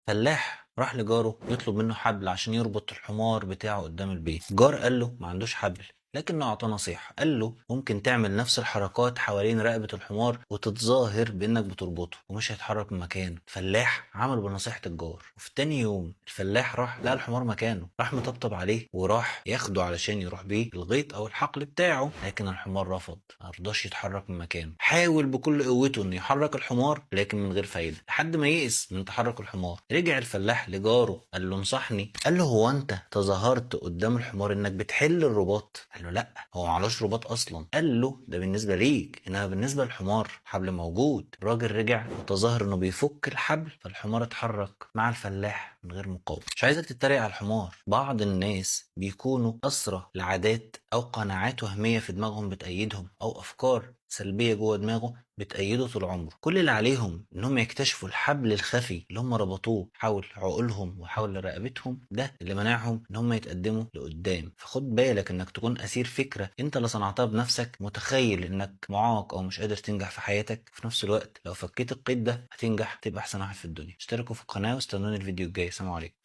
فلاح راح لجاره يطلب منه حبل عشان يربط الحمار بتاعه قدام البيت. الجار قال له ما عندوش حبل، لكنه أعطاه نصيحة، قال له ممكن تعمل نفس الحركات حوالين رقبة الحمار وتتظاهر بإنك بتربطه ومش هيتحرك من مكانه. الفلاح عمل بنصيحة الجار، وفي تاني يوم الفلاح راح لقى الحمار مكانه، راح مطبطب عليه وراح ياخده علشان يروح بيه الغيط أو الحقل بتاعه، لكن الحمار رفض، ما رضاش يتحرك من مكانه. حاول بكل قوته إنه يحرك الحمار لكن من غير فايدة، لحد ما يئس من تحرك الحمار. رجع الفلاح لجاره قال له انصحني، قال له هو أنت تظاهرت قدام الحمار إنك بتحل الرباط؟ قال له لا، هو معلوش رباط اصلا. قال له ده بالنسبة ليك، انما بالنسبة للحمار حبل موجود. الراجل رجع وتظاهر انه بيفك الحبل، فالحمار اتحرك مع الفلاح من غير مقاومة. مش عايزك تتريق على الحمار، بعض الناس بيكونوا اسرى لعادات او قناعات وهمية في دماغهم بتأيدهم، او افكار سلبية جوه دماغه بتأيده طول عمره. كل اللي عليهم انهم يكتشفوا الحبل الخفي اللي هم ربطوه حول عقولهم وحول رقبتهم، ده اللي منعهم ان هم يتقدموا لقدام. فخد بالك انك تكون اسير فكرة انت اللي صنعتها بنفسك، متخيل انك معاق او مش قادر تنجح في حياتك، في نفس الوقت لو فكيت القيد ده هتنجح، تبقى احسن واحد في الدنيا. اشتركوا في القناة واستنوني الفيديو الجاي. سلام عليكم.